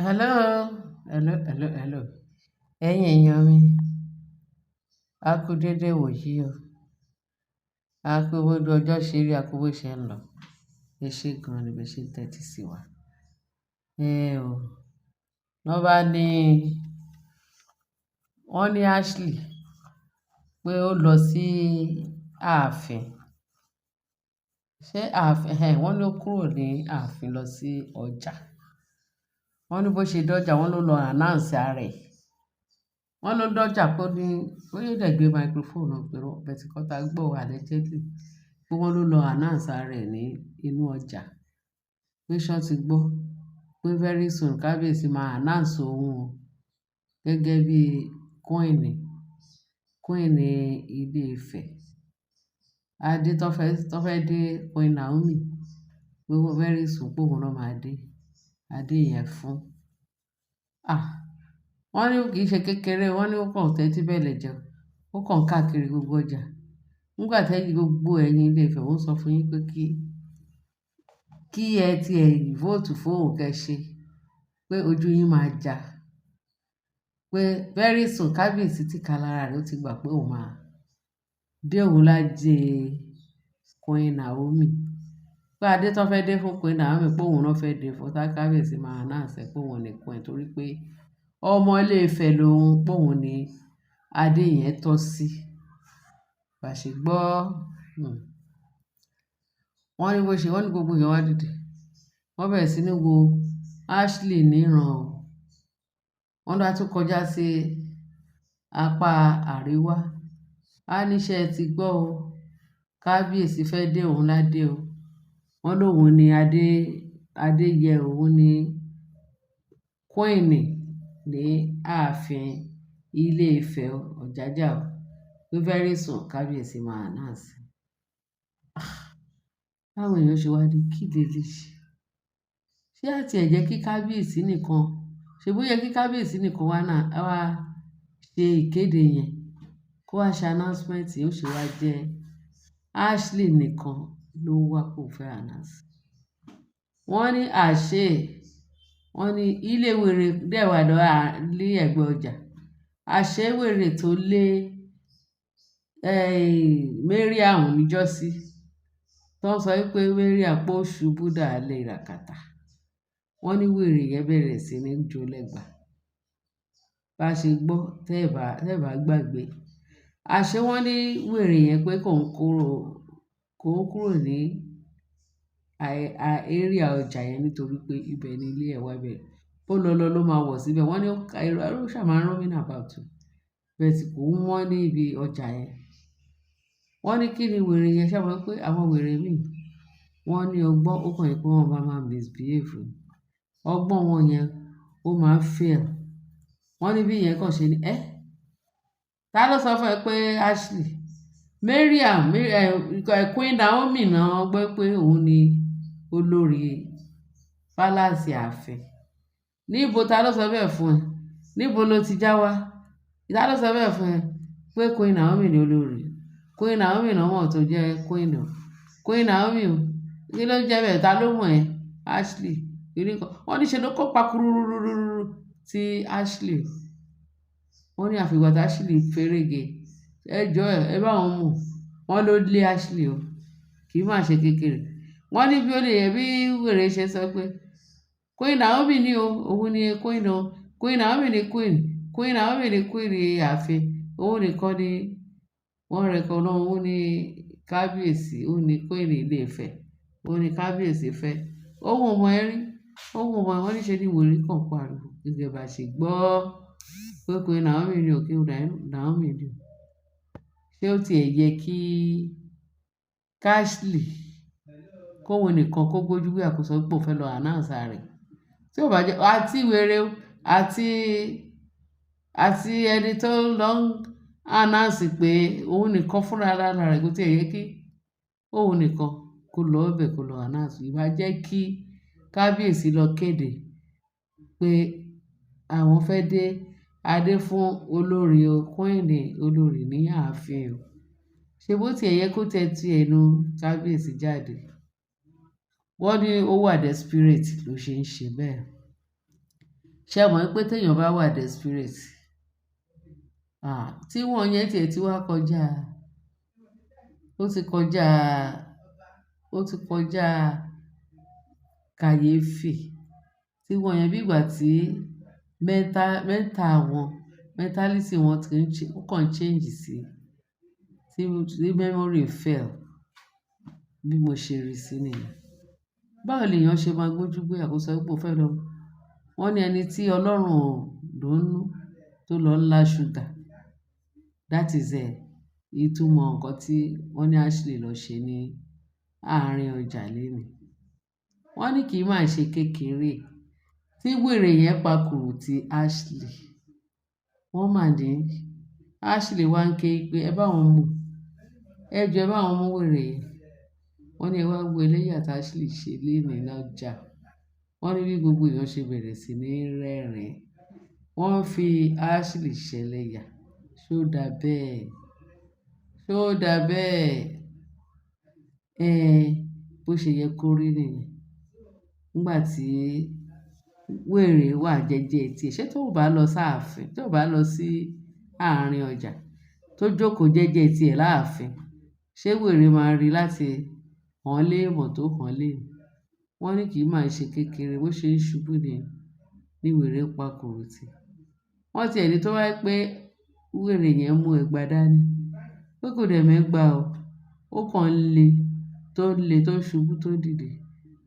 Hello, hello, hello, hello. Ẹ̀yin èèyàn mi, a kú dédé wòyí o. A kú bójú ọjọ́ ṣe rí, a kú bó ṣe ń lọ. Ẹ ṣé gan ni bẹ ṣe ń tẹ́tí sí wa. Ẹ o. Wọ́n bá ní, wọ́n ní Ashley pé ó lọ sí ààfin. Ṣé ààfin? Ẹ̀hẹn, wọ́n ní ó kúrò ní ààfin lọ sí ọjà. Wọ́n ní bó ṣe dọ́jà, wọ́n ló lọ announce ara ẹ̀. Wọ́n ló dọ́jà pé ó ní, bóyá ó dẹ̀ gbé microphone náà pé but nǹkan tá gbọ́ allegedly pé wọ́n ló lọ announce ara ẹ̀ ní inú ọjà. Pé ṣé wọ́n ti gbọ́ pé very soon Kábíyèsí máa announce òun o gẹ́gẹ́ bí queen, queen ilé Ifẹ̀. Adé tó fẹ́ dé Queen Naomi pé very soon pé òun náà máa dé. Adé yẹn fún. Ah! Wọ́n ní kì í ṣe kékeré, wọ́n ní ó kàn tẹ́tí bẹ̀lẹ̀ jẹ. Ó kàn káàkiri gbogbo ọjà. Nígbà tí gbogbo ẹ̀yin ilé Ifẹ̀ ó ń sọ fún yín pé kí ẹ tí ẹ vote fún òun kí ẹ ṣe, pé ojú yín máa já. Pé very soon Kábíyèsí tí ká lára rẹ̀ ó ti gbà pé òun máa dé òun ládé Queen Naomi. Pé adé tó fẹ́ dé fún Queen Naomi pé òun náà fẹ́ dé fún, tá Kábíyèsí máa announce ẹ pé òun ni queen torí pé ọmọ ilé Ifẹ̀ lòun, pé òun ni adé yẹn tọ́ sí. Bá ṣe gbọ́, Wọ́n ní bó ṣe, wọ́n ní gbogbo èèyàn wá dìde. Wọ́n bẹ̀rẹ̀ sí ní wo Ashley níran o. Wọ́n bá tún kọjá sí apá àríwá. A ní ṣé ẹ ti gbọ́ o. Kábíyèsí fẹ́ dé òun ládé o. Wọ́n lóun ní adé, adé yẹ òun ní queen ní ààfin ilé Ifẹ̀ Ọ̀jájá o. Pé very soon Kábíyèsí máa announce. Ah! Báwọn èèyàn ṣe wá ní kí leleyi? Ṣé àti ẹ̀ jẹ́ kí Kábíyèsí nìkan, ṣe bó yẹ kí Kábíyèsí nìkan wá náà wá ṣe ìkéde yẹn, kó wá ṣe announcement, ó ṣe wá jẹ́ Ashley nìkan ló wá kó fẹ́ announce. Wọ́n ní àṣé, wọ́n ní ilé wèrè dẹ̀ wà ní ẹ̀gbẹ́ ọjà. Àṣé wèrè tó lé, Mariam níjọ́sí, tó ń sọ wípé Mariam pé ó ṣubú dàálẹ̀ ìràkàtà. Wọ́n ní wèrè yẹn bẹ̀rẹ̀ sí ní jó lẹ́gba. Bá ṣe gbọ́, tẹ́ ẹ bá gbàgbé. Àṣé wọ́n ní wèrè yẹn pé kò ń kúrò ní area ọjà yẹn nítorí pé ibẹ̀ ni ilé ẹ̀ wà ibẹ̀. Ó lọ lọ ló máa wọ̀ síbẹ̀. Wọ́n ní ó ṣà máa ń roaming about. But kò ń wọ́n ní ibi ọjà yẹn. Wọ́n ní kí ni wèrè yẹn ṣé mọ̀ pé àwọn wèrè mí, wọ́n ní ọgbọ́n, ó kàn jẹ́ pé wọ́n máa misbehave. Ọgbọ́n wọn yẹn ó máa ń fail. Wọ́n ní bí ìyẹn kàn ṣe ní, "Ẹ́, ta ló sọ fún ẹ pé Ashley?" Mariam, Queen Naomi náà gbọ́ pé òun ni olórí palace ààfin. Níbo ta ló sọ bẹ́ẹ̀ fún ẹ? Níbo lo ti já wá? Ta ló sọ bẹ́ẹ̀ fún ẹ pé Queen Naomi ni olórí? Queen Naomi náà mọ̀ tó jẹ́ Queen o. Queen Naomi o. Kí ló ń jẹ́ bẹ́ẹ̀? Ta ló mọ̀ ẹ́? Ashley. Kíni kan. Wọ́n ní ṣe ló kó pakururururu tí Ashley. Wọ́n ní àfi ìgbà tí Ashley fẹ́rẹ̀gẹ̀. Ẹ jọ ẹ, ẹ bá wọn mú. Wọ́n ló lé Ashley o. Kì í má ṣe kékeré. Wọ́n ní bí ó lè yẹ bí wèrè ṣe sọ pé Queen Naomi ni o, òun ni Queen o. Queen Naomi ni Queen. Queen Naomi ni Queen ààfin. Òun nìkan ni wọ́n recognize, òun ni kábíyèsí, òun ni Queen ilé Ifẹ̀. Òun ni kábíyèsí fẹ́. Òun ò mọ̀ ẹ́ rí. Òun ò mọ̀ ẹ́. Wọ́n ní ṣe ni wèrè kan pariwo gẹ́gẹ́ bá ṣe gbọ́ pé Queen Naomi ni o, Queen Naomi ni o. Ṣé ó ti ẹ̀ yẹ kí Ashley kó òun nìkan kó gbójú gbóyà kó sọ pé òun fẹ́ lọ announce ara rẹ̀? Tí ó bá jẹ́ àti wèrè o, àti ẹni tó lọ announce pé òun nìkan fúnra ara rẹ̀ kó tí ẹ yẹ kí òun nìkan kó lọ bẹ̀ kó lọ announce. Ìbá jẹ́ kí kábíyèsí lọ kéde pé àwọn fẹ́ dé adé fún olórí o, queen olórí ní ààfin o. Ṣé bó tí ẹ yẹ kó tẹ́ tí ẹnu kábíyèsí jáde? Wọ́n ní ó wà desperate ló ṣe ń ṣe bẹ́ẹ̀. Ṣé ẹ mọ̀ pé téèyàn bá wà desperate, ah, tí wọ́n yẹn tiẹ̀ ti wá kọjá, ó ti kọjá, ó ti kọjá kàyéfì. Tí wọ́n yẹn bí ìgbà tí mental wọn, mentality wọn ti ń ó kàn change sí, tí memory fail, bí mo ṣe rí sí nìyẹn. Báwo lèèyàn ṣe máa gbójú gbóyà kó sọ pé ó fẹ́ lọ? Wọ́n ní ẹni tí Ọlọ́run ò dùn ún tó lọ ń lá sugar. That is ìtumọ̀ nǹkan tí wọ́n ní Ashley lọ ṣe ní àárín ọjà lénìí. Wọ́n ní kì í máa ṣe kékeré tí wèrè yẹn pa kùrù ti Ashley. Wọ́n mà ní Ashley wá ń ké pé ẹ bá wọn mú, ẹ jọ̀ọ́ ẹ bá wọn mú wèrè yẹn. Wọ́n ní ẹ wá wo eléyà tí Ashley ṣe lénìí lọ́jà. Wọ́n ní bí gbogbo èèyàn ṣe bẹ̀rẹ̀ sí ní rẹ́rìn-ín. Wọ́n fi Ashley ṣẹlẹ́yà. Ṣé ó dà bẹ́ẹ̀? Ṣé ó dà bẹ́ẹ̀? Ẹ, bó ṣe yẹ kó rí nìyẹn. Nígbà tí wèrè wà jẹ́jẹ́ tí ẹ, ṣé tó bá lọ sáàfin, tó bá lọ sí àárín ọjà, tó jókòó jẹ́jẹ́ tí ẹ láàfin, ṣé wèrè máa rí láti hàn léèmọ̀ tó hàn léèmọ̀? Wọ́n ní kì í máa ṣe kékeré bó ṣe ń ṣubú ni wèrè pa kùrù tí. Wọ́n ti ẹni tó wá pé wèrè yẹn mú ẹgba dání, pé kò dẹ̀ mẹ́gba o. Ó kàn le tó le tó ṣubú tó dìde.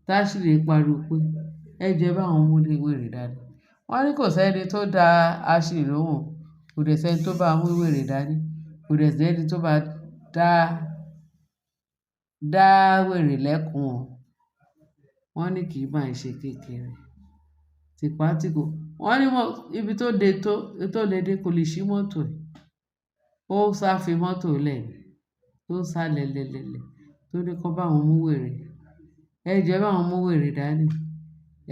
Tí Ashley pariwo pé ẹ jọ̀ọ́ ẹ bá wọn mú wèrè dání. Wọ́n ní kò sí ẹni tó dá Ashley lóhùn, kò dẹ̀ sí ẹni tó bá mú wèrè dání, kò dẹ̀ sí ẹni tó bá dá wèrè lẹ́kun o. Wọ́n ní kì í máa ṣe kékeré. Tìpá tìkù. Wọ́n ní ibi tó dé tó lè dé kò lè ṣí mọ́tò ẹ̀. Ó sá fi mọ́tò lẹ̀ ní, tó sá lẹ́lẹ́lẹ́lẹ́, tó ní kó bá wọn mú wèrè. Ẹ jọ̀ọ́ ẹ bá wọn mú wèrè dání.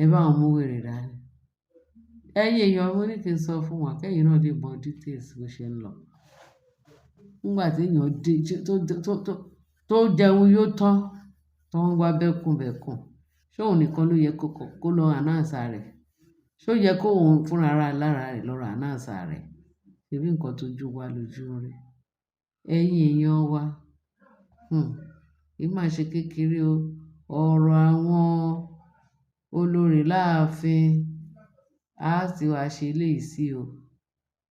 Ẹ bá wọn mú wèrè dání. Ẹ̀yin èèyàn, mo ní kí n sọ fún wa kí ẹ̀yin náà lè mọ details bó ṣe ń lọ. Nígbà tí èèyàn dé, tó jẹun yó tán, tó ń wá bẹ́kùnbẹ́kùn. Ṣé òun nìkan ló yẹ kó lọ announce ara rẹ̀? Ṣé ó yẹ kó òun fúnra lára rẹ̀ lọ announce ara rẹ̀? Ṣebí nǹkan tó jú wa lójú rí. Ẹ̀yin èèyàn wa, kì í máa ṣe kékeré o. Ọ̀rọ̀ àwọn olórí láàfin, á sì wá ṣe eléyìí sí o.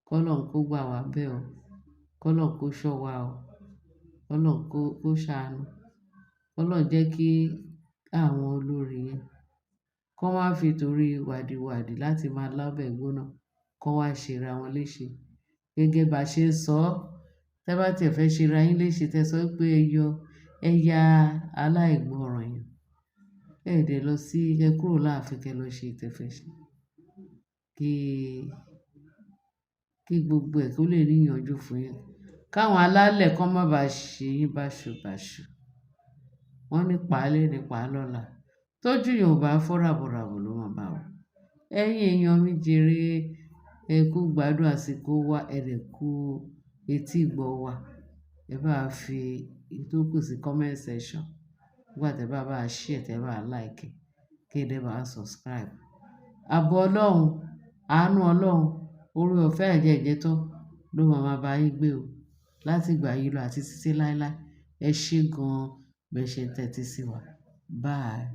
Kọ́lọ́run kó gbà wá bẹ́ o. Kọ́lọ́run kó ṣọ́ wa o. Kọ́lọ́run kó ṣàánú. Kọ́lọ́run jẹ́ kí àwọn olórí yẹn kó má fi torí wàdìwàdì láti máa lábẹ́ gbóná, kó wá ṣe ra wọn léṣe. Gẹ́gẹ́ bá ṣe ń sọ, tí ẹ bá tí ẹ fẹ́ ṣe ra yín léṣe, tí ẹ sọ pé ẹ yọ, ẹ ya aláìgbọràn yẹn. Ẹ dẹ̀ lọ sí, ẹ kúrò láàfin kí ẹ lọ ṣe ìtẹ́fẹ́ ṣe. Kí gbogbo ẹ̀ kó lè ní ìyànjú fún yín. Káwọn alálẹ̀ kan má ba ṣe yín báṣubàṣu. Wọ́n ní pa léni pa lọ́la. Tójú èèyàn ò bá fọ́ ràbọ̀ràbọ̀ ló máa bá wa. Ẹ̀yin èèyàn mi jèrè, ẹ kú gbádùn àsìkò wa, ẹ dẹ̀ kú etí ìgbọ́ wa. Ẹ bá fi ìtókù sí comment section. Nígbà tí ẹ bá bá share, tí ẹ bá like, kí ẹ dẹ̀ bá subscribe. Àbọ̀ Ọlọ́run, àánú Ọlọ́run, oore ọ̀fẹ́ àjẹ́ǹjẹ́ tán ló máa máa bá yín gbé o. Láti ìgbà yìí lọ àti títí láéláé. Ẹ ṣé gan-an bí ẹ ṣe ń tẹ́tí sí wa. Bye.